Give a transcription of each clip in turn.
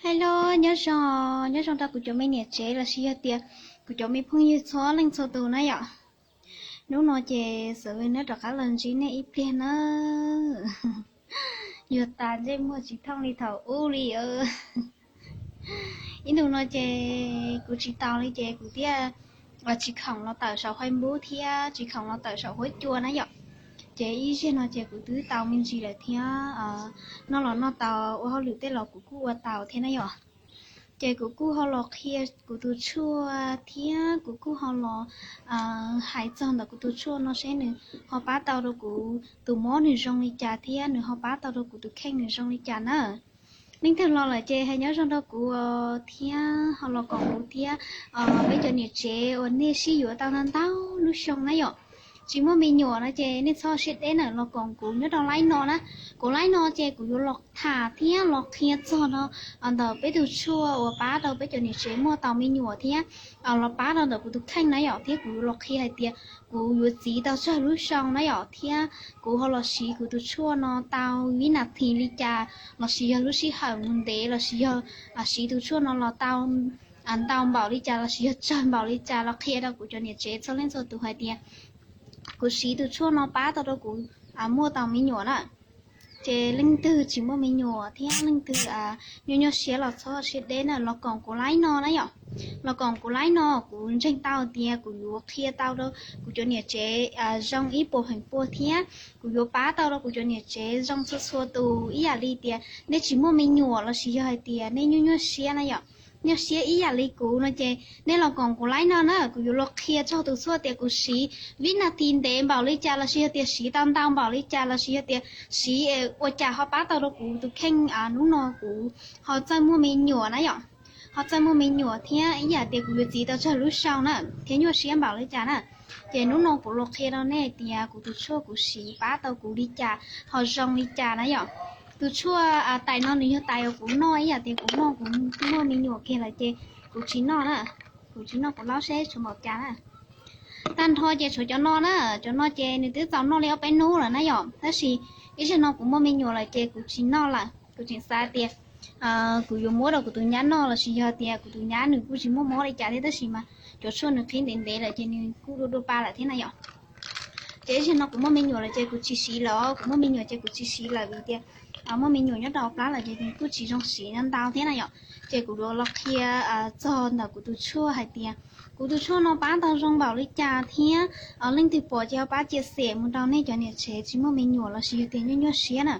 Hello, nyob zoo, nyob zoo rau kuv cov me niam tsev los sis yog tias kuv cov me phooj ywg txhua leej txhua tus na yom. Hnub no ces Xeem Vees neb rov qab los ntsib nej ib pliag na. Yuav tas ntsej muag tsis thooj li thaum ub li. Ib ntus no ces kuv tsis taus li ces kuv thiaj tsis khoom los tawm saum Facebook thiab tsis khoom los tawm saum huab cua na yom. Ces ib zaug no ces kuv twb tau me ntsis lawm thiab, noj los noj tau, ua hauj lwm tej los kuv kuj ua tau thiab na yom. Ces kuv kuj ho los qhia kuv tus tshuaj thiab kuv kuj ho los hais txog ntawm kuv tus tshuaj no seb nws ho pab tau rau kuv tus mob nws zoo li cas thiab nws ho pab tau rau kuv tus kheej nws zoo li cas na. Leej twg los lawm ces hais nyob zoo rau kuv thiab ho los koom kuv thiab peb cov niam tsev uas nej sib yuav tau ntau ntau lub xyoo na yom. Tsis muaj me nyuam no ces nej txhob siab deb na, los koom kuv nyob rau live no na. Kuv live no ces kuv yuav los tham thiab los qhia txog no ntawm peb tus tshuaj uas pab rau peb cov niam tsev muaj tau me nyuam thiab los pab rau ntawm kuv tus kheej na yom, thiab kuv yuav los qhia hais tias kuv yuav txiv tau tsawg lub xyoo na yom, thiab kuv ho los siv kuv tus tshuaj no tau vib nas this li cas los sis yog lub sij hawm mus ntev los sis yog siv tus tshuaj no los tau ntau npaum li cas los sis yog tsawg npaum li cas los qhia rau kuv cov niam tsev txhua leej txhua tus hais tias kuv siv tus tshuaj no pab tau rau kuv muaj tau me nyuam na. Ces leej twg tsis muaj me nyuam thiab leej twg nyuaj nyuaj siab los txhob siab deb na, los koom kuv live no na yom. Los koom kuv live no kuv ntseeg tau tias kuv yuav qhia tau rau kuv cov niam tsev zoo ib puas feem pua thiab kuv yuav pab tau rau kuv cov niam tsev zoo txhua txhua tus ib yam li tias nej tsis muaj me nyuam los sis yog hais tias nej nyuaj nyuaj siab na yom. Nyuaj siab ib yam li kuv no ces nej los koom kuv live no na, kuv yuav los qhia txog tus tshuaj tias kuv siv vib nas this ntev npaum li cas los sis yog tias siv tau ntau npaum li cas los sis yog tias siv ua cas ho pab tau rau kuv tus kheej hnub no kuv ho txawj muaj me nyuam na yom. Ho txawj muaj me nyuam thiab ib yam tias kuv yuav txiv tau tsawg lub xyoo na thiab nyuaj siab npaum li cas na. Ces hnub no kuv los qhia rau nej tias kuv tus tshuaj kuv siv pab tau kuv li cas ho zoo li cas na yom. Tus tshuaj tais no nws yog tais uas kuv noj ib yam tias kuv noj kuv muaj me nyuam kiag lawm ces kuv tsis noj na. Kuv tsis noj kuv laub seb tshuav npaum cas na. Tag nrho ces tshuav cov no na, cov no ces nws twb txaus noj li ob peb hnub lawm na yom, tab sis ib zaug no kuv muaj me nyuam lawm ces kuv tsis noj lawm, kuv tseem xav tias kuv yuav muab rau kuv tus nyab noj los sis yog tias kuv tus nyab nws kuj tsis muaj mob li cas thiab tab sis mas cov tshuaj nws qhib ntev ntev lawm ces nws kuj dua dua pa lawm thiab na yom. Ces ib zaug no kuv muaj me nyuam lawm ces kuv tsis siv lawm, kuv muaj me nyuam ces kuv tsis siv lawm vim tias muaj me nyuam nyob rau plab lawm ces nws kuj tsis zoo siv ntau thiab na yom. Ces kuv yuav los qhia txog ntawm kuv tus tshuaj hais tias kuv tus tshuaj no pab tau zoo npaum li cas thiab leej twg pom ces ho pab cia xiam mus rau nej cov niam tsev tsis muaj me nyuam los sis yog tias nyuaj nyuaj siab na.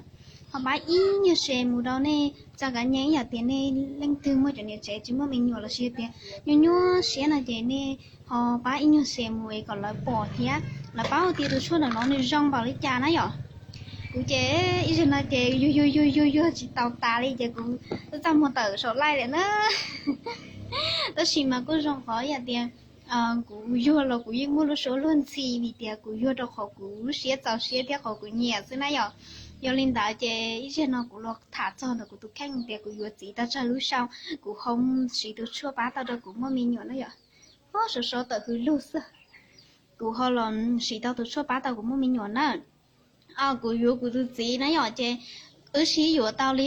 Ho pab ib nyuag share mus rau nej txoj kav nyeej ib yam tias nej leej twg muaj cov niam tsev tsis muaj me nyuam los sis yog tias nyuaj nyuaj siab no ces nej ho pab ib nyuag share mus es kom lawv pom thiab lawv paub hais tias tus tshuaj ntawm no nws zoo npaum li cas na yom. Kuv ces ib zaug no ces yuag yuag yuag yuag yuag tsis tau tas li ces kuv twb txaj muag tawm saum live lawm na. Tab sis mas kuj zoo qhov yam tias kuv yuag los kuv yeej muaj lub suab luag ntxhi vim tias kuv yuag rau qhov kuv lub siab txaus siab thiab qhov kuv nyiam xwb na yom. Yog li ntawd ces ib zaug no kuv los tham txog ntawm kuv tus kheej tias kuv yuav txiv tau tsawg lub xyoo kuv ho siv tus tshuaj pab tau rau kuv muaj me nyuam na yom. Sov sov tawm hws lug xwb, kuv ho los siv tau tus tshuaj pab tau kuv muaj me nyuam na. Kuv yuav kuv tus txiv na yom ces wb sib yuav tau li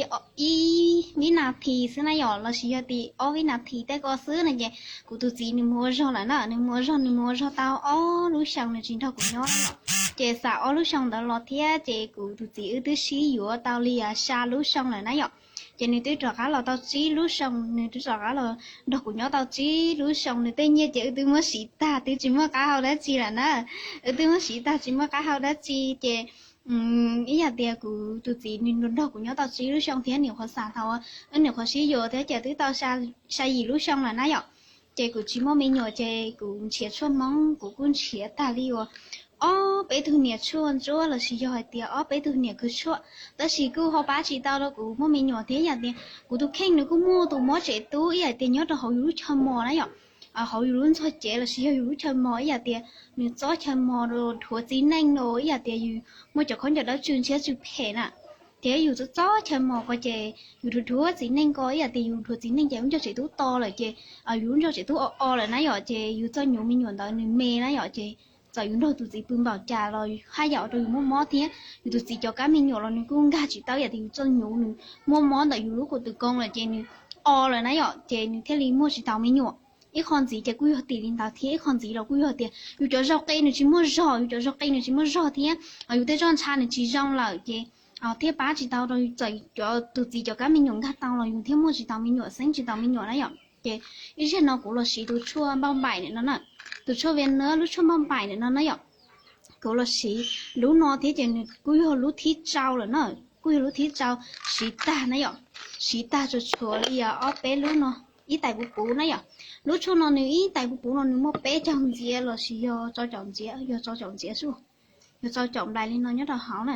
ib vib nas this xwb na yom los sis yog tias ob vib nas this tej ko xwb no ces kuv tus txiv nws mus ua zog lawm na, nws mus ua zog nws mus ua zog tau ob lub xyoo nws tsis nrog kuv nyob na yom. Ces xam ob lub xyoo ntawd los thiab ces kuv tus txiv wb twb sib yuav tau li xya lub xyoo lawm na yom. Ces nws twb rov qab los tau tsib lub xyoo, nws twb rov qab los nrog kuv nyob tau tsib lub xyoo, nws tej nyiaj ces wb twb muab siv tag twb tsis muaj qab hau dab tsi lawm na. Wb twb muab siv tag tsis muaj qab hau dab tsi ces ib yam tias kuv tus txiv nws nrog kuv nyob tau tsib lub xyoo thiab nws qhuav xam thaum wb nws qhuav sib yuav thiab ces twb tau xya yim lub xyoo lawm na yom. Ces kuv tsis muaj me nyuam ces kuv nrhiav tshuaj Hmoob kuv kuj nrhiav tag li uas ob peb tug niam tshuaj ntsuab los sis yog hais tias ob peb tug niam kws tshuaj, tab sis kuj ho pab tsis tau rau kuv muaj me nyuam thiab yam tias kuv tus kheej nws kuj muaj tus mob tsem tub ib yam tias nyob rau hauv yus lub chaw mos na yom. Hauv yus lub ntxog cev los sis yog yus lub chaw mos ib yam tias nws txob chaw mos dhuav txiv neej no ib yam tias yus muaj cov khaub ncaws dawb tsw ntshiab tsw phem na. Ces yus txob txob chaw mos ko ces yus dhuav dhuav txiv neej ko ib yam tias yus dhuav txiv neej ces lub ntxog tsem tub to lawm ces yus lub ntxog tsem tub o o lawm na yom ces yus txoj nyuv me nyuam ntawd nws me na yom ces txawm yus nrog tus txiv pw npaum cas los haj yam ua rau yus muaj mob thiab. Yus tus txiv cov kab me nyuam los nws kuj nkag tsis tau, yam tias yus txoj nyuv nws muaj mob ntawm yus lub qhov tus koo lawm ces nws o lawm na yom, ces nws thiaj li muaj tsis tau me nyuam. Ib qho ntxiv ces kuj yog tim li ntawd thiab, ib qho ntxiv los kuj yog tias yus cov zaug qe nws tsis muaj zog, yus cov zaug qe nws tsis muaj zog thiab yus tej zoj ntsha nws tsis zoo lawm ces thiaj pab tsis tau rau txawm cov tus txiv cov kab me nyuam nkag tau los yus thiaj muaj tsis tau me nyuam, xeeb tsis tau me nyuam na yom. Ces ib zaug no kuv los siv tus tshuaj npauj npaim ntawm no na, tus tshuaj Venus, lub tshuaj npauj npaim ntawm no na yom. Kuv los siv lub no thiab ces nws kuj yog lub thib rau lawm na, kuj yog lub thib rau siv tag na yom. Siv tag tsuas tshuav li ob peb lub no, ib tais puv puv na yom. Lub tshuaj no nws ib tais puv puv no nws muaj peb caug ntxiav los sis yog rau caum ntxiav, yog rau caum ntxiav xwb, yog rau caum nplais li no nyob rau hauv na.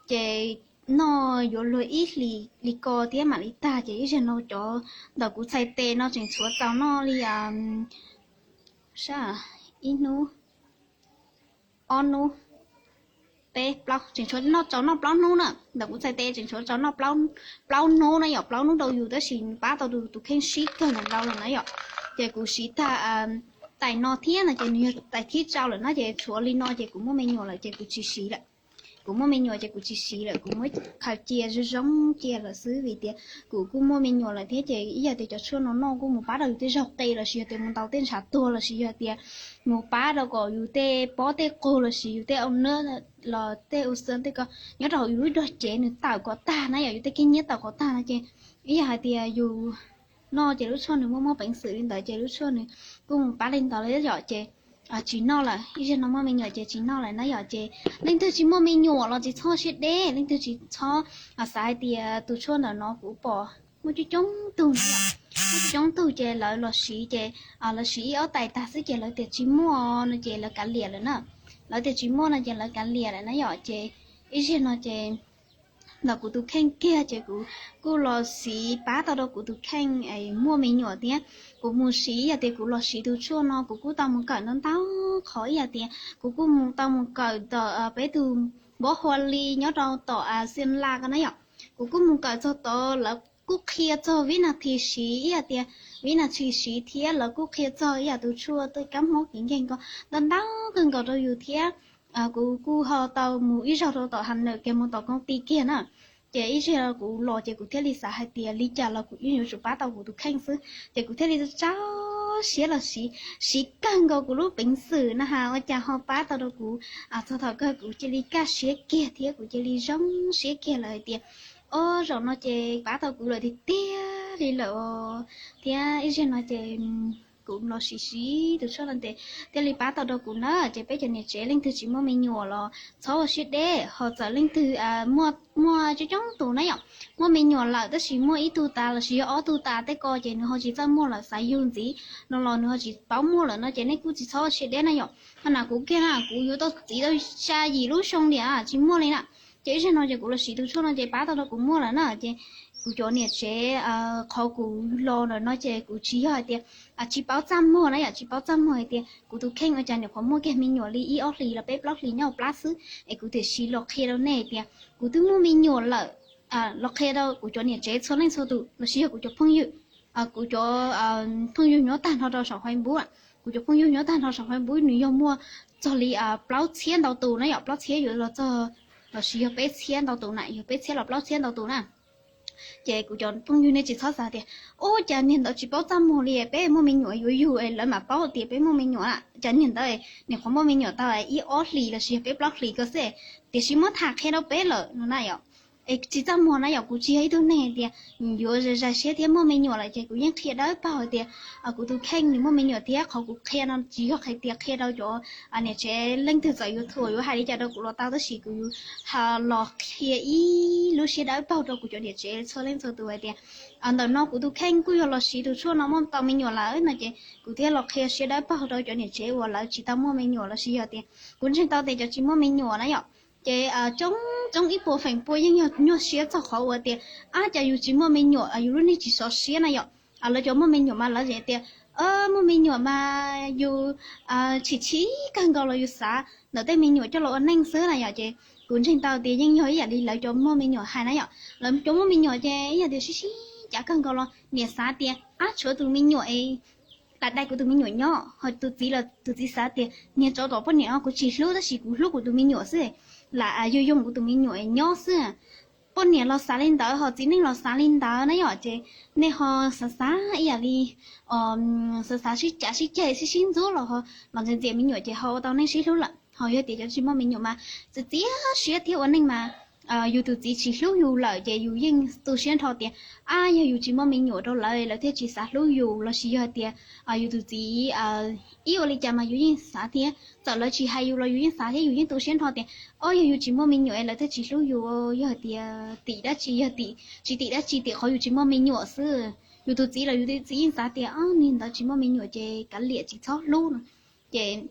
Ces noj yuav luag ib hlis li ko thiab mam li tag, ces ib zaug no cov ntawm kuv txhais tes no tseem tshuav tau noj li sab ib hnub, ob hnub, peb plaub, tseem tshuav noj tau noj plaub hnub na. Ntawm kuv txhais tes tseem tshuav tau noj plaub hnub na yom, plaub hnub rau yus tab sis pab tau tus kheej sib kawg ntau lawm na yom. Ces kuv siv tag tais no thiab no ces nws yog tais thib rau lawm na, ces tshuav li no ces kuv muaj me nyuam lawm ces kuv tsis siv lawm. Kuv muaj me nyuam ces kuv tsis siv lawm, kuv muab khaws cia zoo zoo cia lawm xwb vim tias kuv kuj muaj me nyuam lawm thiab ces ib yam tias cov tshuaj no noj kuj mus pab rau yus tej zaug qe los sis yog tias mus ntaus tej ntshav tuag los sis yog tias mus pab rau kom yus tej pob tej qug los sis yus tej au nab los tej u xab tej ko nyob rau hauv yus lub dog cev nws tawm kom tag na yom, yus tej kev nyiab tawm kom tag no ces ib yam hais tias yus noj ces lub tshuaj nws muaj muaj peev xwm li ntawd ces lub tshuaj nws kuj mus pab li ntawd li yom ces tsis noj lawm. Ib zaug no muaj me nyuam ces tsis noj lawm na yom. Ces leej twg tsis muaj me nyuam los tsis txhob siab deb, leej twg tsis txhob xav hais tias tus tshuaj ntawm no kuv pom muaj coob coob tug na yom, muaj coob coob tug ces lawv los siv ces lawv siv ib ob tais tag xwb ces lawv tias tsis muaj no ces lawv kav liam lawm na. Lawv tias tsis muaj no ces lawv kav liam lawm na yom. Ces ib zaug no ces ntawm kuv tus kheej kiag ces kuv kuj los siv pab tau rau kuv tus kheej muaj me nyuam thiab. Kuv mus siv yam tias kuv los siv tus tshuaj no kuv kuj tau mus kawm ntau ntau qhov ib yam tias kuv kuj mus tau mus kawm tom peb tus npob hua li nyob rau tom Xiam Las ko na yom. Kuv kuj mus kawm txog tod lawv kuj qhia txog vib nas this siv ib yam tias vib nas this siv thiab lawv kuj qhia txog ib yam tus tshuaj tej kab mob kev nkeeg ko ntau ntau kawg nkaus rau yus thiab. Kuv kuj ho tau mus ib zaug rau tom Has Nawm kiag mus tom koom ti kiag na. Ces ib zaug kuv los ces kuv thiaj li xav hais tias li cas los kuv yeej yuav tsum pab tau kuv tus kheej xwb. Ces kuv thiaj li rau siab los siv, siv kawg nkaus kuv lub peev xwm na has ua cas ho pab tau rau kuv. Txog thaum kawg kuv cia li kaj siab kiag thiab kuv cia li zoo siab kiag lawm hais tias, o, zaum no ces pab tau kuv lawm tiag tiag li lawm os. Thiab ib zaug no ces kuv los siv siv tus tshuaj no ces thiaj li pab tau rau kuv na. Ces peb cov niam tsev leej twg tsis muaj me nyuam los txhob ua siab deb, ho txawm leej twg muaj coob coob tus na yom, muaj me nyuam lawm tab sis muaj ib tug tas los sis yog ob tug tas tej ko ces nws ho tsis txawj muaj lawm, xav yug ntxiv no los nws ho tsis paub muaj lawm no ces nej kuj tsis txhob ua siab deb na yom. Ho na kuv kiag na kuv yuav tau txiv tau xya yim lub xyoo li tsis muaj li na. Ces ib zaug no ces kuv los siv tus tshuaj no ces pab tau rau kuv muaj lawm na. Ces kuv cov niam tsev qhov kuv los ntawm no ces kuv tsis yog hais tias tsis paub txaj muag na yom, tsis paub txaj muag hais tias kuv tus kheej ua cas nyuam qhuav muaj kiag me nyuam li ib ob hlis los peb plaub hlis nyob hauv plab xwb es kuv tiam sis los qhia rau nej hais tias kuv twb muaj me nyuam lawm. Los qhia rau kuv cov niam tsev txhua leej txhua tus los sis yog kuv cov phooj ywg, kuv cov phooj ywg nyob tag nrho rau saum Facebook, kuv cov phooj ywg nyob tag nrho saum Facebook nws yog muaj txog li plaub txhiab ntau tus na yom, plaub txhiab yuav los txog los sis yog peb txhiab ntau tus na, yog peb txhiab los plaub txhiab ntau tus na. Ces kuv cov phooj ywg nej tsis txhob xav tias, ub, cas niag ntawd tsis paub txaj muag li, peb muaj me nyuam yuav yug es lawv mam paub tias peb muaj me nyuam a. Cas niag ntawd nyuam qhuav muaj me nyuam tau ib ob hlis los sis yog peb plaub hlis ko xwb, tiam sis muab tham qhia rau peb lawm no na yom. Es tsis txaj muag na yom, kuv tsis yog ib tug neeg hais tias yuav zais siab thiab, muaj me nyuam lawm ces kuv yeej qhia dawb paug hais tias kuv tus kheej nws muaj me nyuam thiab. Qhov kuv qhia no tsis yog hais tias qhia rau cov niam tsev leej twg txawm yuav thuam yuav hais li cas rau kuv los tau, tab sis kuv yuav los qhia ib lub siab dawb paug rau kuv cov niam tsev txhua leej txhua tus hais tias ntawm no kuv tus kheej kuj yog los siv tus tshuaj no muaj tau me nyuam lawm no ces kuv thiaj los qhia siab dawb paug rau cov niam tsev uas lawv tsis tau muaj me nyuam los sis yog tias kuv ntseeg tau tias cov tsis muaj me nyuam na yom. Ces coob coob ib puas feem pua yeej yog nyuaj siab txog qhov uas tias, ab, cas yus tsis muaj me nyuam yus lub neej tsis sov siab na yom. Lawv cov muaj me nyuam mas lawv tias, muaj me nyuam mas yus chim chim kawg nkaus los yus xav ntawm tej me nyuam coj los ua neej xwb na yom. Ces kuv ntseeg tau tias yeej yog ib yam li lawv cov muaj me nyuam hais na yom. Lawv cov muaj me nyuam ces ib yam tias sib sib cav kawg nkaus los niam xav tias, ab, tshuav tus me nyuam es lam dai kuv tus me nyuam nyob. Ho tus txiv los tus txiv xav tias niag tsov tom poj niam no kuv tsis hlub tab sis kuv hlub kuv tus me nyuam xwb, lam yug yoog kuv tus me nyuam nyob xwb. Poj niam los xav li ntawd ho txiv neej los xav li ntawd na yom, ces nej ho xav xav ib yam li xav xav sib cav sib ceg sib sib ntxub los los ntxias ntxias me nyuam ces ho ua tau neej sib hlub lawm. Ho yog tias cov tsis muaj me nyuam mas txiav txiav siab thiab ua neej mas yus tus txiv tsis hlub yus lawm ces yus yeej tu siab nrho tias ab yog yus tsis muaj me nyuam rau lawv lawv thiaj tsis xav hlub yus, lossis yog tias yus tus txiv ib ua li cas mas yus yeej xav thiab, txawm lawv tsis hais yus los yus yeej xav thiab yus yeej tu siab nrho tias ob yog yus tsis muaj me nyuam lawv thiaj tsis hlub yus, yog tias tim dab tsi, yog tim, tsis tim dab tsi tim qhov yus tsis muaj me nyuam xwb. Yus tus txiv los yus tus txiv yeej xav tias ob niag ntawd tsis muaj me nyuam ces kav liam tsis txhob hlub no. Ces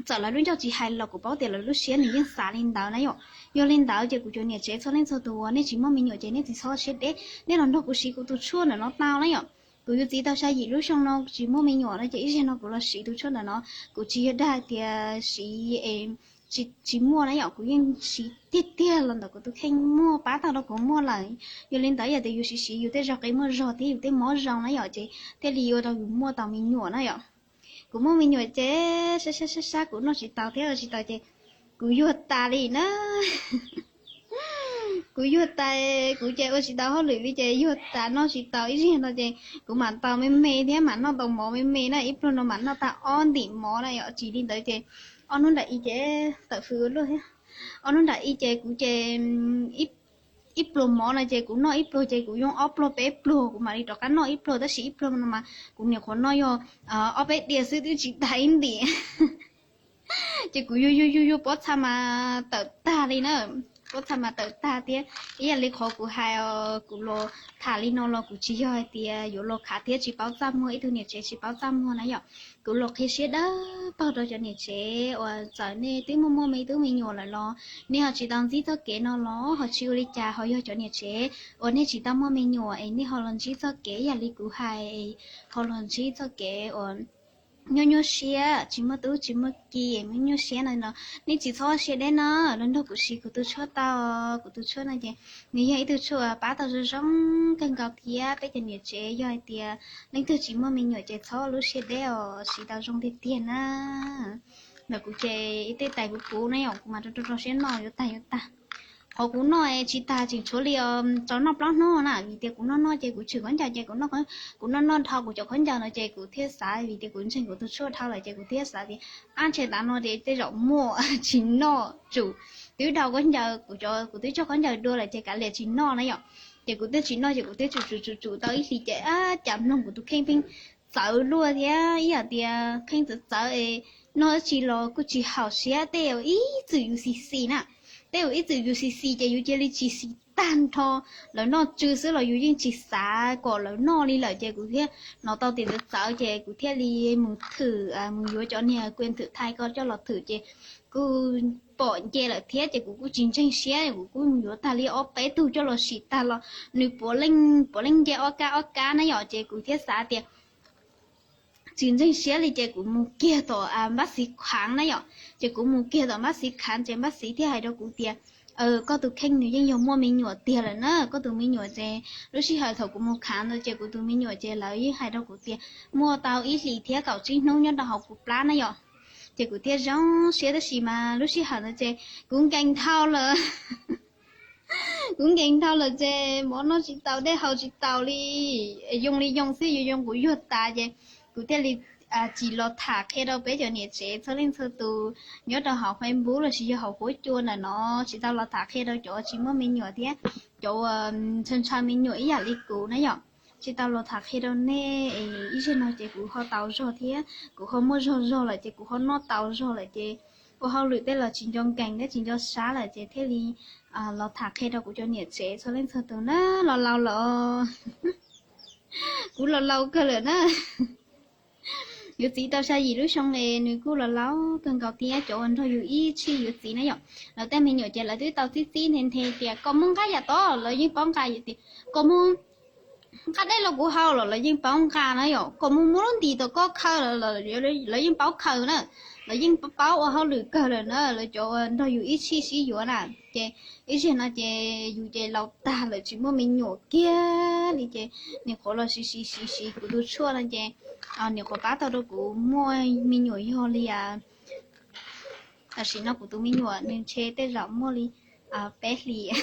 txawm lawv lub ncauj tsis hais los kuv paub tias lawv lub siab nws yeej xav li ntawd na yom. Yog li ntawd ces kuv cov niam tsev txhua leej txhua tus uas nej tsis muaj me nyuam ces nej tsis txhob siab deb, nej los nrog kuv siv kuv tus tshuaj ntawm no tau na yom. Kuv yuav txiv tau xya yim lub xyoo no tsis muaj me nyuam no ces ib zaug no kuv los siv tus tshuaj ntawm no. Kuv tsis yog dag tias siv es tsis muaj na yom, kuv yeej siv tiag tiag los ntawm kuv tus kheej muaj pab tau rau kuv muaj lawm. Yog li ntawd yog tias yus siv siv yus tej zog qe muaj zog thiab yus tej mob zoo na yom ces thiaj li ua rau yus muaj tau me nyuam na yom. Kuv muaj me nyuam ces sab sab sab sab kuv noj tsis tau thiab ua tsis tau ces kuv yuag tas li na. Kuv yuag tas, kuv ces ua tsis tau hauj lwm li ces yuag tas noj tsis tau ib zaug no ces kuv mam tau me me thiab mam noj tau mov me me na, ib pluag no mam noj tag ob ntim mov na yom. Tsis li ntawd ces ob hnub nram i ces tawm fws ua luaj thiab. Ob hnub nram i ces kuv ces ib pluag mov no ces kuv noj ib pluag ces kuv yoo ob pluag peb pluag kuv mam li rov qab noj ib pluag, tab sis ib pluag no mas kuv nyuam qhuav noj yog ob peb diav xwb twb tsis tag ib ntim. Ces kuv yuag yuag yuag yuag pob txha mas tawm tag li na. Pob txha mas tawm tag thiab. Ib yam li qhov kuv hais, kuv los tham li no los kuv tsis yog hais tias yuav los khav thiab tsis paub txaj muag, ib tug niam tsev tsis paub txaj muag na yom. Kuv los qhia siab dawb paug rau cov niam tsev uas txawm nej twb muaj muaj me tub me nyuam lawm los nej ho tsis tau ntsib txoj kev no los ho tsis ua li cas, ho yog cov niam tsev uas nej tsis tau muaj me nyuam es nej ho los ntsib txoj kev ib yam li kuv hais, ho los ntsib txoj kev uas nyuaj nyuaj siab tsis muaj tub tsis muaj ki, nyuaj nyuaj siab no los nej tsis txhob siab deb no, los nrog kuv siv kuv tus tshuaj tau. Kuv tus tshuaj no ces nws yog ib tug tshuaj pab tau zoo zoo kawg nkaus thiab peb cov niam tsev yog hais tias leej twg tsis muaj me nyuam ces txhob lub siab deb os, siv tau zoo tiag tiag na. Ntawm kuv ces ib tej tais kuv puv na yom, kuv mas rau rau siab noj yuav tag yuav tag. Qhov kuv noj tsis tag tseem tshuav li os, tau noj plaub hnub na, vim tias kuv noj noj ces kuv tshwm khaub ncaws ces kuv noj, kuv noj noj dhau kuv cov khaub ncaws no ces kuv thiaj xav, vim tias kuv ntseeg kuv tus tshuaj dhau lawm ces kuv thiaj xav tias ab ntshe tav no ces tej zaum muaj tsis noj tsum. Twb dhau khaub ncaws, kuv cov, kuv twb tso khaub ncaws dua lawm ces kav liam tsis noj na yom. Ces kuv thiaj tsis noj ces kuv thiaj tsum tsum tsum tsum tau ib hlis ces ab cas mloog kuv tus kheej pheej txawv luaj thiab ib yam tias kheej txawv txawv es noj dab tsi los kuj tsis haum siab, tej uas ib txwm yus xis xis na, tej uas ib txwm yus xis xis ces yus cia li tsis xis tag nrho. Lawv noj tsw xwb los yus yeej tsis xav kom lawv noj li lawm ces kuv thiaj hnov tau tias txawv txawv ces kuv thiaj li mus thwm, mus yuav cov niag kua thwm thai ko coj los thwm ces kuj pom nce lawm thiab ces kuv kuj tsis ntseeg siab, kuv kuj mus yuav tag li ob peb tug coj los sim tag los nws puav leej, puav leej nce ob kab ob kab na yom, ces kuv thiaj xav tias tsis ntseeg siab li ces kuv mus kiag tom npab xiv khaav na yom. Ces kuv mus kiag tom npab xiv khaav ces npab xiv thiaj hais rau kuv tias koj tus kheej nws yeej yog muaj me nyuam tiag lawm na, koj tus me nyuam ces lub sij hawm thaum kuv mus khaav ntawd ces kuv tus me nyuam ces lawv yeej hais rau kuv tias muaj tau ib hlis thiab kaum tsib hnub nyob rau hauv kuv plab na yom. Ces kuv thiaj zoo siab tab sis mas lub sij hawm ntawd ces kuv nkees dhau lawm. Kuv nkees dhau lawm ces mov noj tsis tau, dej haus tsis taus li, yoo li yoo xwb, yuav yoo kuv yuag tas ces kuv thiaj li tsis los tham qhia rau peb cov niam tsev txhua leej txhua tus nyob rau hauv Facebook lossis yog hauv huab cua ntawm no, tsis tau los tham qhia rau cov tsis muaj me nyuam thiab cov uas ntshaw ntshaw me nyuam ib yam li kuv na yom. Tsis tau los tham qhia rau nej es ib zaug no ces kuv ho tau zog thiab kuv ho muaj zog zog lawm ces kuv ho noj tau zog lawm ces ua hauj lwm tej los tsis nco nkees thiab tsis nco sab lawm ces thiaj li los tham qhia rau kuv cov niam tsev txhua leej txhua tus na. Los laus lawm, kuv los laus kawg lawm na. Yuav txiv tau xya yim lub xyoo es nws kuj los laus kawg nkaus thiab cov uas nrog yus ib txhij yuav txiv na yom, lawv tej me nyuam ces lawv twb tau txib txib nthe nthe tias kom mus nqa yam tod, lawv yeej paub nqa tias kom mus nqa dej los kuv haus los lawv yeej paub nqa na yom, kom mus muab lub ntim tom koj khaws los lawv yeej paub khaws na. lawv yeej paub ua hauj lwm kawg lawm na, lawv cov uas nrog yus ib txhij sib yuav na. Ces ib zaug no ces yus ces laus tag lawm tsis muaj me nyuam kiag li ces niam qhuav los siv siv siv siv kuv tus tshuaj no ces niam qhuav pab tau rau kuv muaj me nyuam yog li, tam sim no kuv tus me nyuam nws ntshe tej zaum muaj li peb hlis,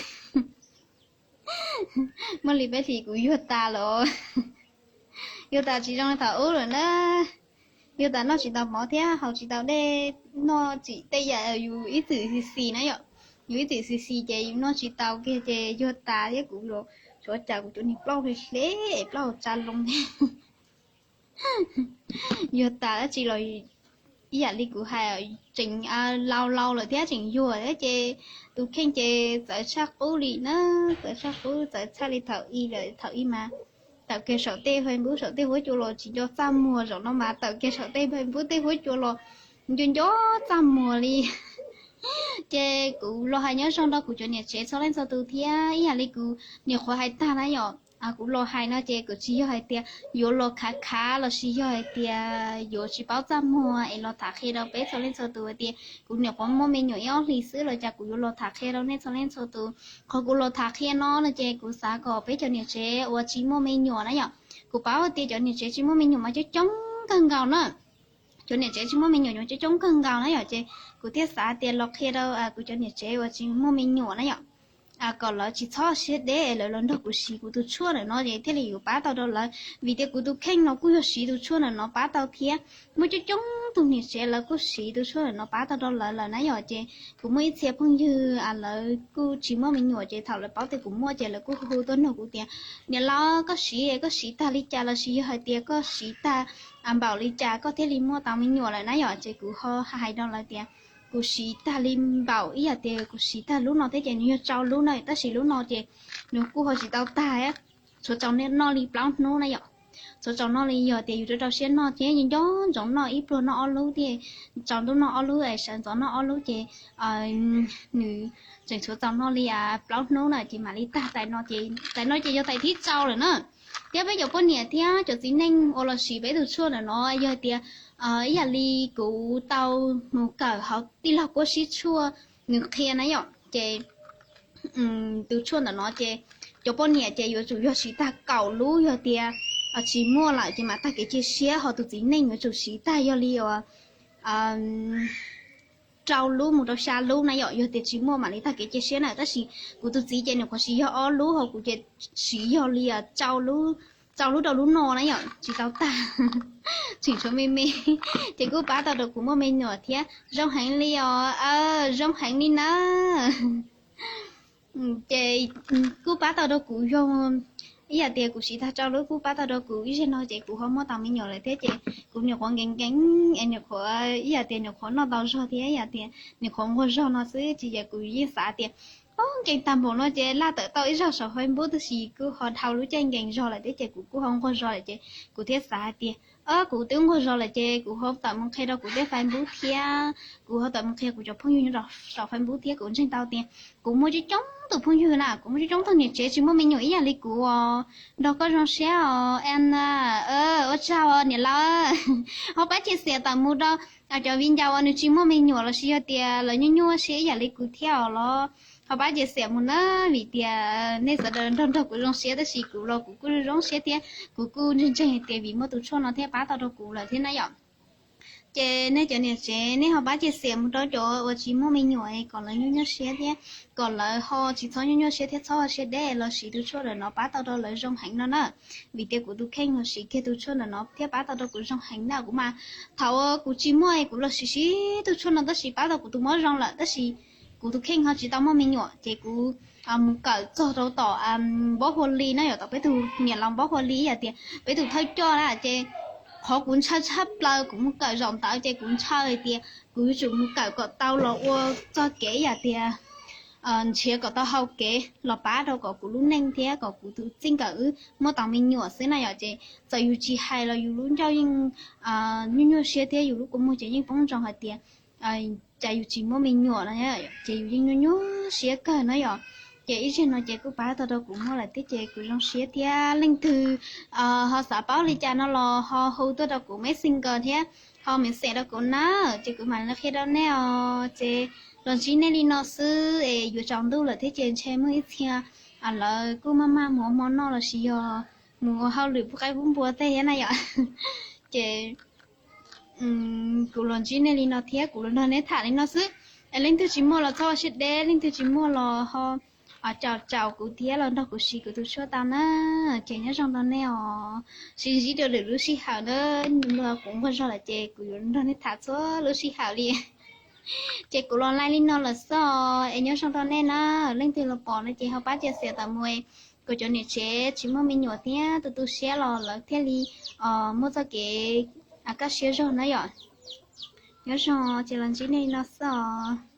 muaj li peb hlis kuv yuag tas lawm, yuag tas tsis zoo li thaum ub lawm na. Yuag tas noj tsis tau mov thiab haus tsis tau dej, noj tsis tej yam yus ib txwm xis xis na yom. Yus ib txwm xis xis ces yus noj tsis tau kiag ces yuag tas thiab kuv los suav cas kuv cov niag plaub hle hle, plaub hauv tsa loo. Yuag tas dab tsi los ib yam li kuv hais, tseem laus laus lawm thiab tseem yuag thiab ces tus kheej ces txawv tshaj qub li na, txawv tshaj qub, txawv tshaj li thaum i lawm. Thaum i mas tawm kiag saum tej Facebook saum tej huab cua los tsis nco txaj muag, zaum no mas tawm kiag saum tej Facebook tej huab cua los nco nco txaj muag li. Ces kuv los hais nyob zoo rau kuv cov niam tsev txhua leej txhua tus thiab ib yam li kuv niam qhuav hais tag na yom. Kuv los hais no ces kuv tsis yog hais tias yuav los khav khav los sis yog hais tias yuav tsis paub txaj muag es los tham qhia rau peb txhua leej txhua tus hais tias kuv niam qhuav muaj me nyuam ib ob hlis xwb los cas kuv yuav los tham qhia rau nej txhua leej txhua tus. Qhov kuv los tham qhia no no ces kuv xav kom peb cov niam tsev uas tsis muaj me nyuam na yom, kuv paub tias cov niam tsev tsis muaj me nyuam mas coob coob kawg nkaus na. Cov niam tsev tsis muaj me nyuam coob coob kawg nkaus na yom, ces kuv thiaj xav tias los qhia rau kuv cov niam tsev uas tsis muaj me nyuam na yom, kom lawv tsis txhob siab deb es lawv los nrog kuv siv kuv tus tshuaj ntawm no ces thiaj li yuav pab tau rau lawv. Vim tias kuv tus kheej no kuj yog siv tus tshuaj ntawm no pab tau thiab. Muaj coob coob tus niam tsev lawv kuj siv tus tshuaj ntawm no pab tau rau lawv lawm na yom, ces kuv muaj ib txhia phooj ywg lawv kuj tsis muaj me nyuam ces thaum lawv paub tias kuv muaj ces lawv kuj hu tuaj nug kuv tias, niam laus, koj siv, koj siv tag li cas los sis yog hais tias koj siv tag npaum li cas koj thiaj li muaj tau me nyuam lawm na yom, ces kuv ho hais rau lawv tias kuv siv tag li npaum ib yam tias kuv siv tag lub no thiab ces nws yog rau lub na, tab sis lub no ces nws kuj ho tsis tau tag, tshuav tsaus noj li plaub hnub na yom. Tshuav tsaus noj li yog tias yus rau rau siab noj thiab nco ntsoov noj ib pluag noj ob lub thiab, tsaus ntuj noj ob lub es sawv ntxov noj ob lub ces nws tseem tshuav tsaus noj li plaub hnub na ces mam li tag. Tais no ces, tais no ces yog tais thib rau lawm na. Thiab peb cov poj niam thiab cov txiv neej uas los siv peb tus tshuaj ntawm no yog tias ib yam li kuv tau mus kawm hauv tij laug Kuab Sib Tshuaj nws qhia na yom, ces tus tshuaj ntawm no ces cov poj niam ces yuav tsum yog siv tag kaum lub, yog tias tsis muaj lawm ces mam tag kev cia siab, ho tus txiv neej yuav tsum siv tag yog li uas rau lub mus rau xya lub na yom, yog tias tsis muaj mam li tag kev cia siab na. Tab sis kuv tus txiv ces nws qhuav siv yog ob lub, ho kuv ces siv yog li rau lub rau lub no na yom, tsis tau tag, tseem tshuav me me, ces kuj pab tau rau kuv muaj me nyuam thiab. Zoo heev li os, zoo heev li na. Ces kuj pab tau rau kuv yog ib yam tias kuv siv tag rau lub kuj pab tau rau kuv ib zaug no ces kuv ho muaj tau me nyuam lawm thiab ces kuv nyuam qhuav nkees nkees es nyuam qhuav ib yam tias nyuam qhuav noj tau zog thiab ib yam tias nyuam qhuav nquag zog no xwb, tsis yog kuv yeej xav tias nkees tag npaum no ces laj tawm tau ib zaug saum Facebook, tab sis kuj ho dhau lub caij nkees zog lawm thiab ces kuv kuj ho nquag zog lawm ces kuv thiaj xav hais tias kuv twb nquag zog lawm ces kuv ho tawm mus qhia rau kuv tej Facebook thiab, kuv ho tawm mus qhia kuv cov phooj ywg nyob rau saum Facebook thiab. Kuv ntseeg tau tias kuv muaj coob coob tus phooj ywg na, kuv muaj coob coob tus niam tsev tsis muaj me nyuam ib yam li kuv os. Nrog koj zoo siab os Anna, ua tsaug niam laus. Ho pab cia xiam tawm mus rau cov viv ncaus uas nws tsis muaj me nyuam los sis yog tias lawv nyuaj nyuaj siab ib yam li kuv thiab os los ho pab cia xiam mus na, vim tias nej sawv daws nrog nrog kuv zoo siab tab sis kuv los kuv kuj zoo zoo siab thiab kuv kuj ntseeg ntseeg hais tias vim muaj tus tshuaj no thiaj pab tau rau kuv lawm thiab na yom. Ces nej cov niam tsev nej ho pab cia xiam mus rau cov uas tsis muaj me nyuam kom lawv nyuaj nyuaj siab thiab kom lawv ho tsis txhob nyuaj nyuaj siab thiab txhob ho siab deb los siv tus tshuaj ntawm no pab tau rau lawv zoo heev no na. Vim tias kuv tus kheej los siv kiag tus tshuaj ntawm no thiab pab tau rau kuv zoo heev na. Kuv mas thaum kuv tsis muaj kuv los siv siv tus tshuaj no tab sis pab tau kuv tus mob zoo lawm tab sis kuv tus kheej ho tsis tau muaj me nyuam ces kuv mus kawm txog rau tom npaub hua li na yom, tom peb tus niam laus npaub hua li ib yam tias peb tus thawj coj na ces qhov kuv ntshaw tshaj plaws kuv mus kawm zaum ntawd ces kuv ntshaw hais tias kuv yuav tsum mus kawm kom tau los ua txoj kev ib yam tias nrhiav kom tau hau kev los pab rau kom kuv lub neej thiab kom kuv tus txij nkawm wb muab tau me nyuam xwb na yom. Ces txawm yus tsis hais los yus lub ncauj yeej nyuaj nyuaj siab thiab yus lub kua muag ces yeej poob ntsoog hais tias cas yus tsis muaj me nyuam no ces yus yeej nyuaj nyuaj siab kawg na yom. Ces ib zaug no ces kuj pab tau rau kuv muaj lawm thiab ces kuv zoo siab thiab. Leej twg ho xav paub li cas no los ho hu tuaj rau kuv Messenger thiab ho message rau kuv na, ces kuv mam li qhia rau nej os. Ces los ntsib nej li no xwb es yuav tsaus ntuj lawm thiab ces ntshe muaj ib txhia lawv kuj maj maj mus ua hmo noj los sis yog mus ua hauj lwm pub qaib pub npua tej thiab na yom. Ces kuv los ntsib nej li no thiab kuv los nrog nej tham li no xwb. Es leej twg tsis muaj los txhob ua siab deb, leej twg tsis muaj los ho caum caum kuv thiab los nrog kuv siv kuv tus tshuaj tau na. Ces nyob zoo rau nej os, sib ntsib rau lwm lub sij hawm na. Kuv nquag zog lawm ces kuv yuav nrog nej tham txhua lub sij hawm li. Ces kuv los live li no lawm xwb os, es nyob zoo rau nej na. Leej twg los pom no ces ho pab cia xiam tawm mus, kuv cov niam tsev tsis muaj me nyuam thiab tu tu siab los lawv thiaj li muaj txoj kev kaj siab zog na yom. Nyob zoo, ces los ntsib nej li no xwb os.